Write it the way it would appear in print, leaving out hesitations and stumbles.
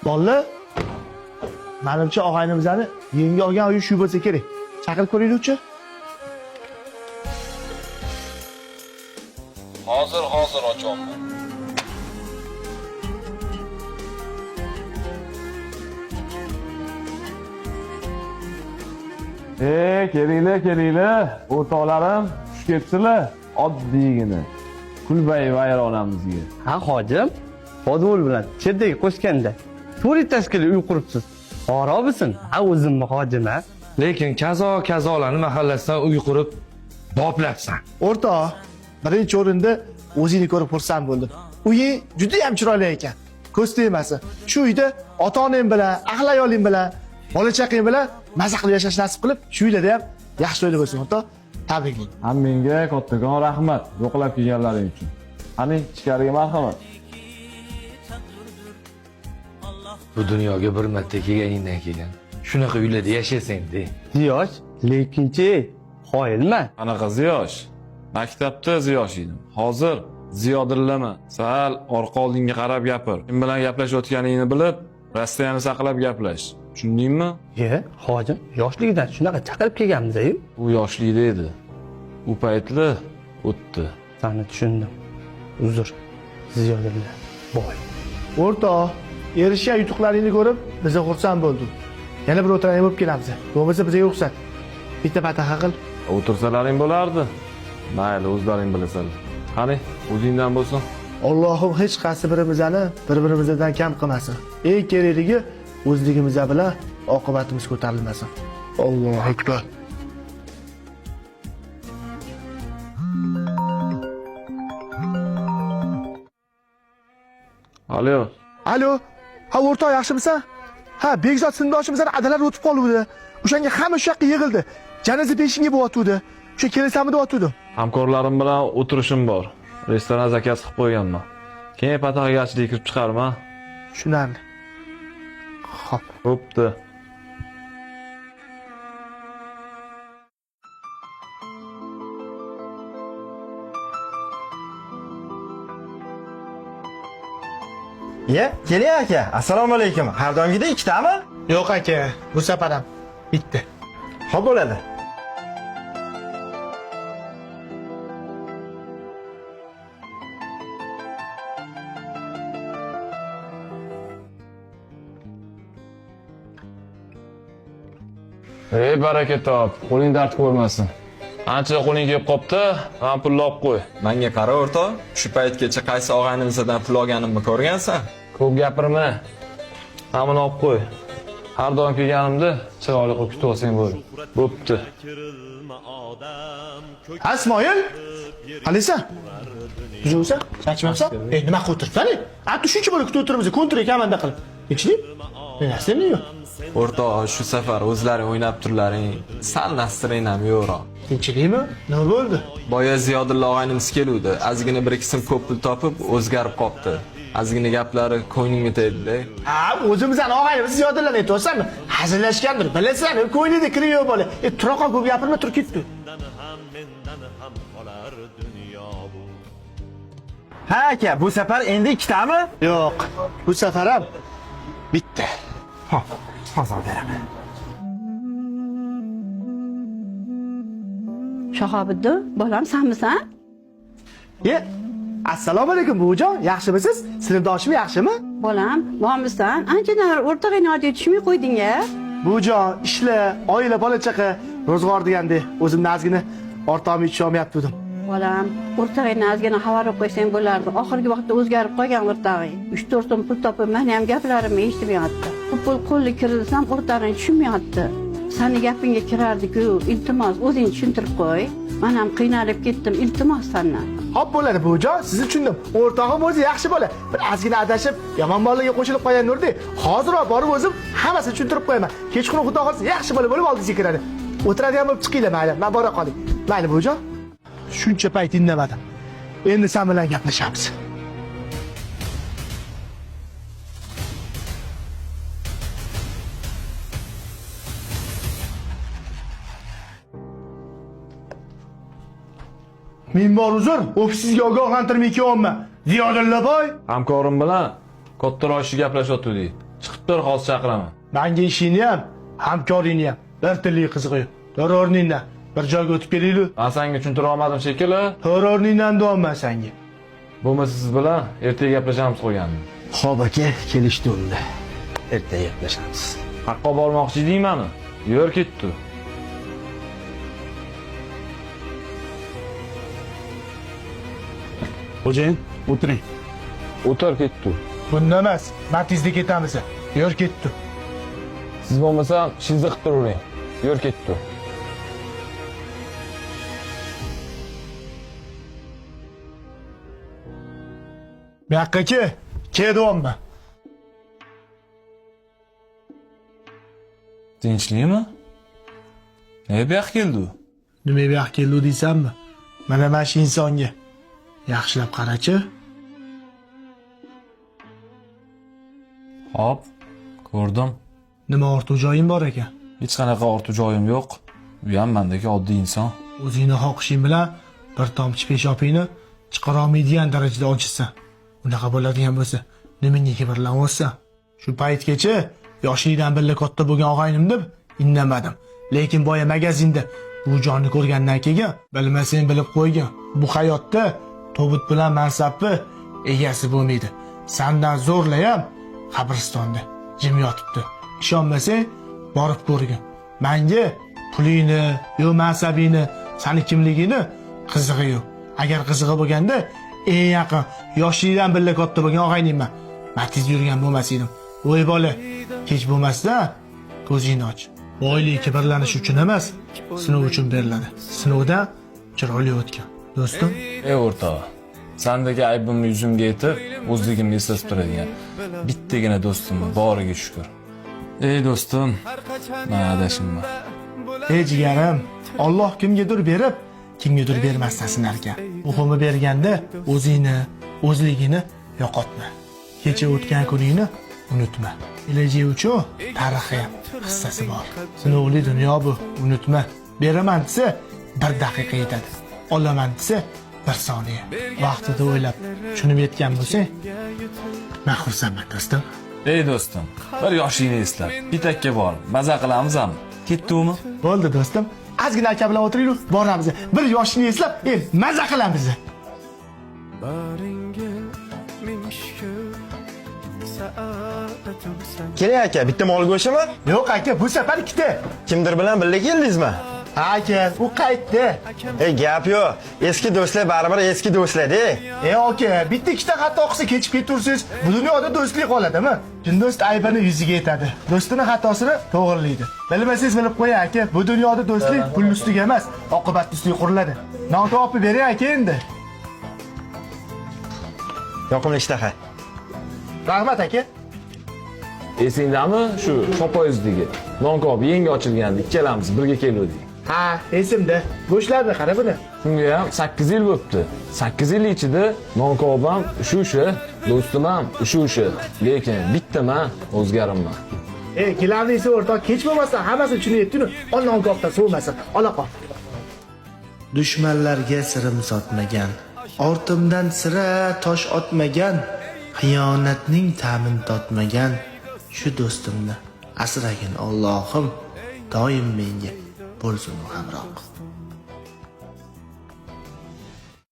Bolalar, manimcha og'aynimizni yengi olgan uyi shu bo'lsa kerak. Chaqirib ko'ringlarchi. Hozir hozir ochyapman. Kelinglar, kelinglar. O'rtoqlarim, xush kelibsizlar. Oddiygina kulbay vayronamizga. Ha hojim, podvol bilan cherdagi qo'shganda to'rt tashkili uy quribsiz. Xarobisin? Ha o'zimmi hojim ha? Lekin kazo kazolarni mahallasidan uy qurib boplabsan. O'rtoq, birinchi o'rinda o'zingni ko'rib xursand bo'ldim. Uying juda ham chiroyli ekan. Ko'z tegmasin. Shu uyda ota-onang bilan, ahli ayoling bilan, bola chaqang bilan maza qilib yashash nasib qilib, shu uylarda ham yaxshi oila bo'lsin, o'rtoq. Tabriklayman. Hammangga kattakon rahmat yo'qlab kelganlaring uchun. Qani, ichkariga marhamat. Bu dunyoga bir marta kelganingdan keyin shunaqa uylarda yashasang-da. Ziyosh, lekinchi qoyilma. Qanaqa ziyosh? Maktabda ziyosh edim. Hozir ziyodillama. Sal orqa oldinga qarab gapir. Kim bilan gaplashayotganingni bilib, rassiyani saqlab gaplash. Tushundingmi? Ye, hojim, yoshligidan shunaqa chaqirib kelganmiz-ku. U yoshlikda edi. U paytli o'tdi. Sani tushundim. Uzr. Ziyodulla boy. O'rtoq, erishgan yutuqlaringni ko'rib, biz xursand bo'ldik. Yana bir o'tiraylik bo'lib kelamiz. Bo'lmasa bizga ruxsat. Bitta fataha qil. O'tirsalaring bo'lardi. Mayli, o'zlaring bilasanlar. Qani, o'zingdan bo'lsin. Allohim hech qaysi birimizni bir-birimizdan kam qilmasin. Eng kerakligi o'zligimiz bilan oqibatimiz ko'tarilmasin. Allohu akbar. Alo. Alo. Ha o'rtoq yaxshimisan? Ha, Bekzod sinfdoshimizdan adalar o'tib qoluvdi. O'shanga hamma shu yoqqa yig'ildi. Janoza peshinga bo'lyotgandi. O'sha kelasanmi deyotgandim. Hamkorlarim bilan o'tirishim bor. Restoran zakaz qilib qo'yganman. Keyin pataxagachilik kirib chiqarman. Tushunarli. Xo'p. Bo'pti. Ye, keling aka. Assalomu alaykum. Har doimgidek ikkitami? Yo'q aka, bu safar ham bitta. Xo'p bo'ladi. Ey baraka top, qo'ling dard ko'rmasin. Ancha qo'ling kelib qopti, mana pulni olib qo'y. Manga qara o'rtoq, shu paytgacha qaysi og'aynimizdan pul olganimni ko'rgansan? Ko'p gapirma. Mana buni olib qo'y. Har doim kelganimda chiroyli qilib kutib olsang bo'ldi. Bo'pti. Ha, Ismoil? Qalaysan? Tuzuksan? Charchamayapsan? Ey, nima qilib o'tiribsan? A, shuncha bola kutib o'tiribmiz, kontur ekan manda qilib. Tinchlik? Narsa yo'q. O'rtoq, shu safar o'zlaring o'ynab turlaring, sal nastirang ham yo'qroq. Tinchlikmi? Nima bo'ldi? Boya Ziyodulla og'aynimiz keluvdi. Ozgina bir ikki so'm ko'p pul topib, o'zgarib qopti. Ozgina gaplari ko'nglingga tegdi-da. Ha, o'zimizdan og'aynimiz Ziyodillarni aytyapsanmi? Hazillashgandir, bilasan, ko'nglida kiri yo'q bola. E, tura qol, ko'p gapirma, tur ketdi. Ha aka, bu safar endi ikkitami? Yo'q, bu safar ham bitta. Xo'p, hozir beraman. Shahobiddin, bolam sanmisan? E, assalomu alaykum buvijon, yaxshimisiz? Sinfdoshim yaxshimi? Bolam, bormisan? Anchadan beri o'rtog'ingni oldiga tushmay qo'yding-a? Buvijon, ishlar, oila, bola chaqa, ro'zg'or degandek, o'zimni ozgina ortog'im yetisholmayaptim. Bolam, o'rtog'ingni ozgina xabar qilib qo'ysang bo'lardi. Oxirgi vaqtda o'zgarib qolgan o'rtog'ing. 3-4 so'm pul topib, meni ham gaplarimni eshitmayapti. Bu pul qo'lga kirgizsam o'rtog'ing tushunmayapti. Sani gapingga kirardi-ku, iltimos, o'zing tushuntirib qo'y. Men ham qiynalib ketdim, iltimos sandan. Hop bo'ladi buvijon, sizni tushundim. O'rtog'im o'zi yaxshi bola. Bir ozgina adashib, yomon bolalarga qo'shilib qolgan Nurdi. Hoziroq borib o'zim hammasini tushuntirib qo'yaman. Kechqurun xudo xohlasa yaxshi bola bo'lib oldingizga kiradi. O'tiradigan bo'lib chiqinglar mayli. Men bora qoling. Mayli buvijon. Shuncha payt indamadim. Endi sen bilan gaplashamiz. Men bor uzr, ofisingizga ogohlantirmay kelyapman. Ziyodulla boy. Hamkorim bilan kattaroq ishi gaplashyotgandik. Chiqib Kutib tur, hozir chaqiraman. Menga ishingni ham, hamkoringni ham bir tillik qizig'i yo'q. Tur o'rningdan, bir joyga o'tib kelaylik. Men senga tushuntira olmadim shekilli. Tur o'rningdan deyapman senga. Bo'lmasa siz bilan ertaga gaplashamiz qo'ygandim. Xo'p aka, kelishdi unda. Ertaga gaplashamiz. Haqqa bormoqchi edingmi? Yur ketdi. Xo'jayin, o'tiring. O'tir ketdi. Bunda emas, Matizda ketamiz. Yur ketdi. Siz bo'lmasa ishingizni qilib turavering. Yur ketdi. Bu yoqqa ke, ke deyapman. Tinchlikmi? Nega bu yoqqa keldi u? Nima bu yoqqa keldi deysanmi? Mana mana shu insonga yaxshilab qarachi. Hop, ko'rdim. Nima ortiq joying bor ekan? Hech qanaqa ortiq joyim yo'q. U ham mendagi oddiy inson. O'zingni xohishing bilan bir tomchi peshobingni chiqara olmaydigan darajada ojizsan. Unaqa bo'ladigan bo'lsa, nimaga kibrlanyapsan? Shu paytgacha yoshlikdan birga katta bo'lgan og'aynim deb indamadim. Lekin boya magazinda bu jonni ko'rgandan keyin bilmasang bilib qo'ygin. Bu hayotda tobut bilan mansabni egasi bo'lmaydi. Sandan zo'rlayam qabristonda jim yotibdi. Ishonmasang borib ko'rgin. Menga pulingni, yo mansabingni, sani kimligingni qizig'i yo'q. Agar qizig'i bo'lganda eng yaqin yoshlikdan birga katta bo'lgan og'ayningman. Matiz yurgan bo'lmas edim. Voy bola, kech bo'lmasdan ko'zingni och. Boylik kibrlanish uchun emas, sinov uchun beriladi. Sinovdan chiroyli o'tgan. Do'stim, Ey o'rtoq, sendagi aybimni yuzimga aytib, o'zligimni eslatib turadigan bittagina do'stim bor, boriga shukur. Ey do'stim, men adashimman. Ey jigarim, Alloh kimgadir berib, kimgadir bermasdan sinar ekan. Muhimi berganda o'zingni, o'zligingni yo'qotma. Kecha o'tgan kuningni unutma. Kelajak uchun tarixi ham hissasi bor. Sinovli dunyo bu, unutma. Beraman desa bir daqiqa yetadi. Olaman desa bir soniya. Vaqtida o'ylab, tushunib yetgan bo'lsang, men xursandman do'stim. Ey do'stim, bir yoshingni eslab, pitakka borib, maza qilamizmi? Ketdimi? Bo'ldi do'stim. Ozgina aka bilan o'tiraylik, boramiz. Bir yoshini eslab, maza qilamiz. Keling aka, bitta mol go'shtimi? Yo'q aka, bu safar ikkita. Kimdir bilan birga keldingizmi? Ha aka, u qaytdi. Ey, gap yo'q. Eski do'stlar baribir eski do'stlar-da. Ey aka, bitta ikkita xato qilsa kechib ketaversangiz, bu dunyoda do'stlik qoladimi? Chin do'st aybini yuziga aytadi. Do'stini xatosini to'g'rilaydi. Bilmasangiz bilib qo'ying aka, bu dunyoda do'stlik pul ustiga emas, oqibat ustiga quriladi. Non topib bering aka endi. Yoqimli ishtaha. Rahmat aka. Esingdami shu Shopoyizdagi nonkob yangi ochilganda ikkalamiz birga keluvdik. Ha, esimda. Go'shtlarni qara buni. Shunga ham 8 yil bo'pti. 8 yil ichida nonkob ham shu-shu, do'stim ham shu-shu, lekin bitta man o'zgarimman. Ey, kelardingizmi o'rtoq, kech bo'lmasdan hammasini tushunib yetdinu. Ol nonkobdan so'masin. Ola qol. Dushmanlarga sirim sotmagan, ortimdan sira tosh otmagan, xiyonatning ta'min totmagan shu do'stimni asragin Allohim, doim menga bo'lsin u hamroh.